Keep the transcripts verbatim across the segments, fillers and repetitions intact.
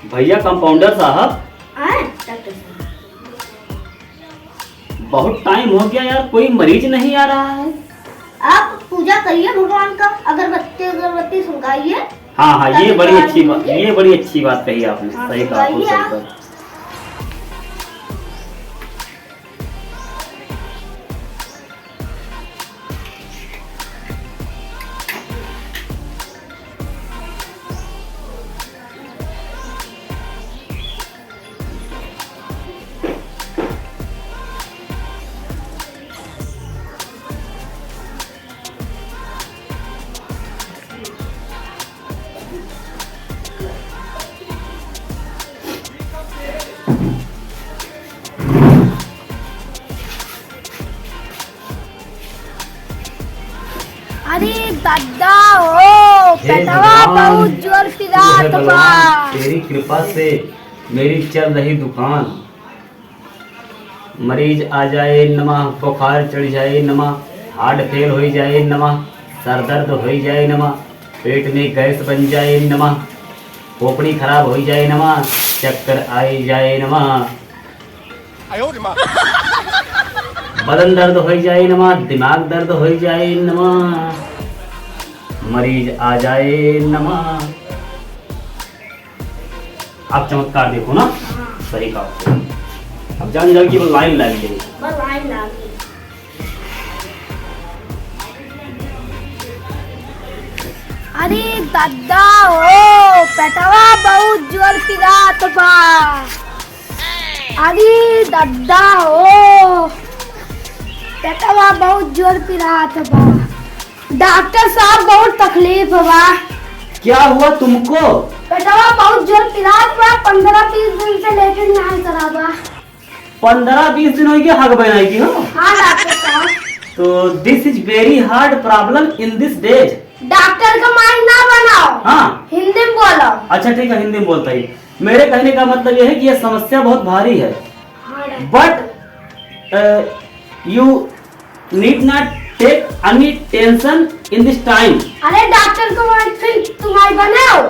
भैया कंपाउंडर साहब। आए, डॉक्टर साहब। बहुत टाइम हो गया यार, कोई मरीज नहीं आ रहा है। आप पूजा करिए भगवान का, अगरबत्ती, अगरबत्ती सुलगाइए। हाँ, हाँ, ये बड़ी अच्छी बात, ये बड़ी अच्छी बात कही आपने। हाँ, सही कहा, सही कहा। अरे दादा हो, हे पेटवा भगवान, बहुत जोर पिरात बा। तेरी कृपा से मेरी चल रही दुकान। मरीज आ जाए नमः, बुखार चढ़ जाए नमः, हार्ट फेल होइ जाए नमः, सर दर्द होइ जाए नमः, पेट में गैस बन जाए नमः, खोपड़ी खराब होइ जाए नमः, चक्कर आइ जाए नमः, बदन दर्द होइ जाए नमः, दिमाग दर्द होइ जाए नमः, मरीज आ जाए नमः। आप चमत्कार देखो ना। हाँ। सही कहा। अब जान जाओ कि वो लाइन लाग गई। बस लाइन लाग गई। अरे दादा हो, पेटवा बहुत जोर पिरात बा। अरे दादा हो, पेटवा बहुत जोर पिरात बा। डॉक्टर साहब, बहुत तकलीफ बा। क्या हुआ तुमको? पेटवा बहुत जोर पिरात बा, पन्द्रह बीस दिन से लेटरिन नाहीं करा बा। पन्द्रह बीस दिन होइ गया हगबे नाहीं की हो? हाँ डॉक्टर साहब। तो this is very hard problem in this days। डॉक्टर का माइंड ना बनाओ। हाँ। हिंदी में बोलो। अच्छा ठीक है, हिंदी में बोलता ही। मेरे कहने का मतलब यह है कि यह समस्या बहुत भारी है। हाँ डॉक्टर। But, uh, you need not take any tension in this time। अरे डॉक्टर को माइंड फिर तुम्हारी बनाओ,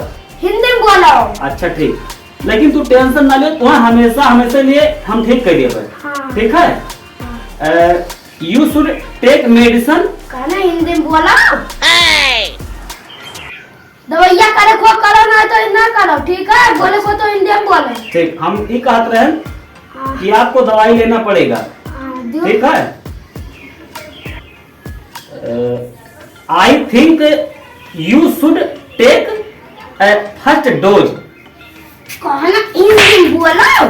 हिंदी में बोलो। अच्छा ठीक, लेकिन तू टेंशन ना ले, तुम्हें हमेशा, हमेशा लिए हम ठीक कर दिए भाई। हाँ। ठीक है? हाँ। Uh, you should take medicine। कहना हिंदी में बोलो। दवाइया करे को करो, ना तो ना करो, ठीक है? बोले को तो हिंदी में बोलो। ठीक, हम ई कहत रहेन हाँ। कि आपको दवाई लेना पड़ेगा। हाँ, जो ठीक है? Uh, I think you should take a first dose। कहना हिंदी में बोलो।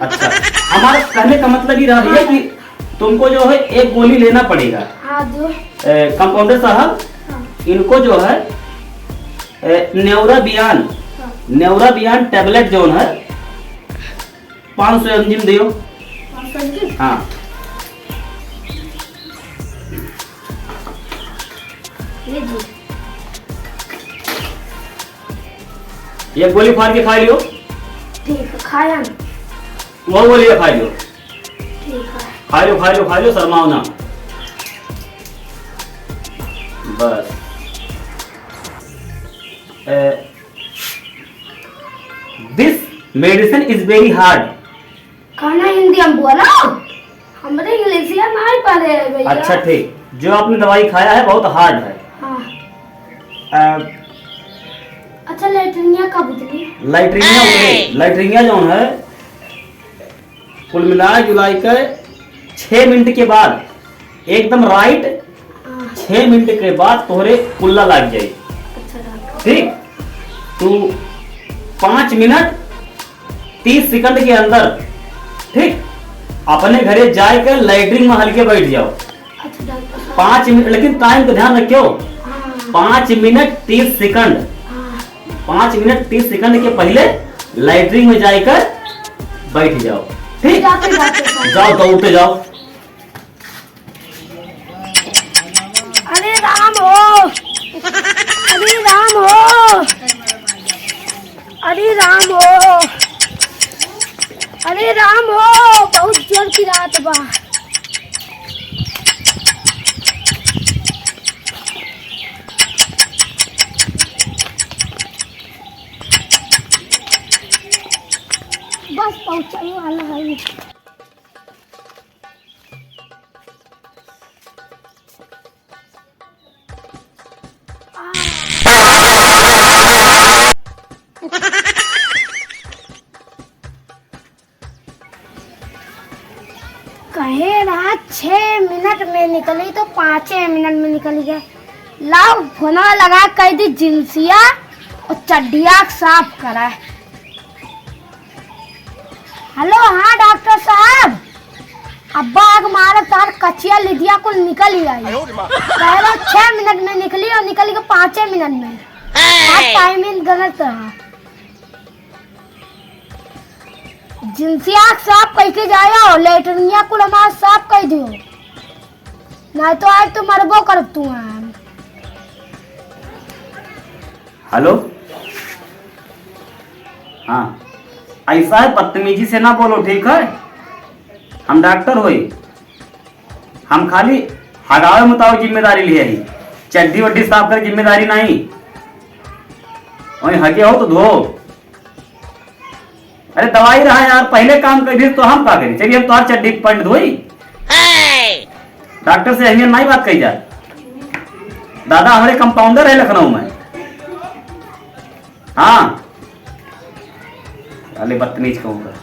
अच्छा, हमारा कहने का मतलब ये रहा भैया कि तुमको जो है एक गोली लेना पड़ेगा। हाँ, जो। ए, कंपाउंडर साहब, हाँ। इनको जो है, ए, नेवरा बियान, हाँ। नेवरा बियान टेबलेट जो है, पाँच सौ एमजी में दियो। पाँच सौ एमजी? हाँ। ये जी। ये गोली फाड़ के खा लियो। ठीक है, खाया ना। वो गोली खा लियो। ठीक है। खा लियो, खा लियो, खा लियो, शर्माओ ना। बस। ए, this medicine is very hard। कहना हिंदी में बोलो, हमरे इंग्लिशिया नाहीं पढ़े है भैया। अच्छा ठीक, जो आपने दवाई खाया है बहुत हार्ड है। हाँ। अ, अच्छा, लैट्रिनिया का बुतली? लैट्रिनिया उतरे, लैट्रिनिया जौन है, कुल मिला जुलाई के छः मिनट के बाद एकदम राइट हाँ। छः मिनट के बाद तोहरे कुल्ला लाग जाई। अच्छा डॉक्टर। ठीक, तू पाँच मिनट तीस सेकंड के अंदर, ठीक, अपने घरे जाए के लैट्रिन में हल्के बैठ जाओ। अच्छा डॉक्टर साहब। पाँच मिनट, लेकिन टाइम का ध्यान रखियो। हाँ। पाँच मिनट तीस सेकंड। हाँ। पाँच मिनट तीस सेकंड के पहले लैट्रिन में जाकर बैठ जाओ, ठीक? जाते, जाते, जाते। जाओ, दौड़ते जाओ। अरे राम हो, अरे राम हो, अरे राम हो, अरे राम हो, बहुत जोर पिरात बा। बस पहुँचने वाला है। कहे रहा छह मिनट में निकली तो पाँचे मिनट में निकली गए। लाओ फोनवा लगा, कह दी जिंसिया और चड्डिया के साफ करा। हेलो, हाँ डॉक्टर साहब, अब्बा आग मारे तार कचिया लिदिया कुल निकल ही आई। कहे रहा छह मिनट में निकली और निकली के पाँचे मिनट में। आज टाइमिंग गलत रहा। जिंसिया साफ कह के जायो, लेटरिनिया कुल हमार साफ कह दियो, नहीं तो आज तो मरबो करब तू हम। हेलो, हाँ, ऐसा है, बदतमीजी से ना बोलो, ठीक है? हम डॉक्टर होई, हम खाली हगावे मुताबिक जिम्मेदारी लिए ही, चड्डी वड्डी साफ करे जिम्मेदारी नहीं। वहीं हगे हो तो धो। अरे दवाई रहा यार, पहले काम कर दी तो हम का करी? चलिए हम तोहार चड्डी पैंट धोई। डॉक्टर से अहमियत नहीं बात कही जा। दादा हमारे कंपाउंडर है लखनऊ में। हाँ, अरे बदतमीज कहूँगा।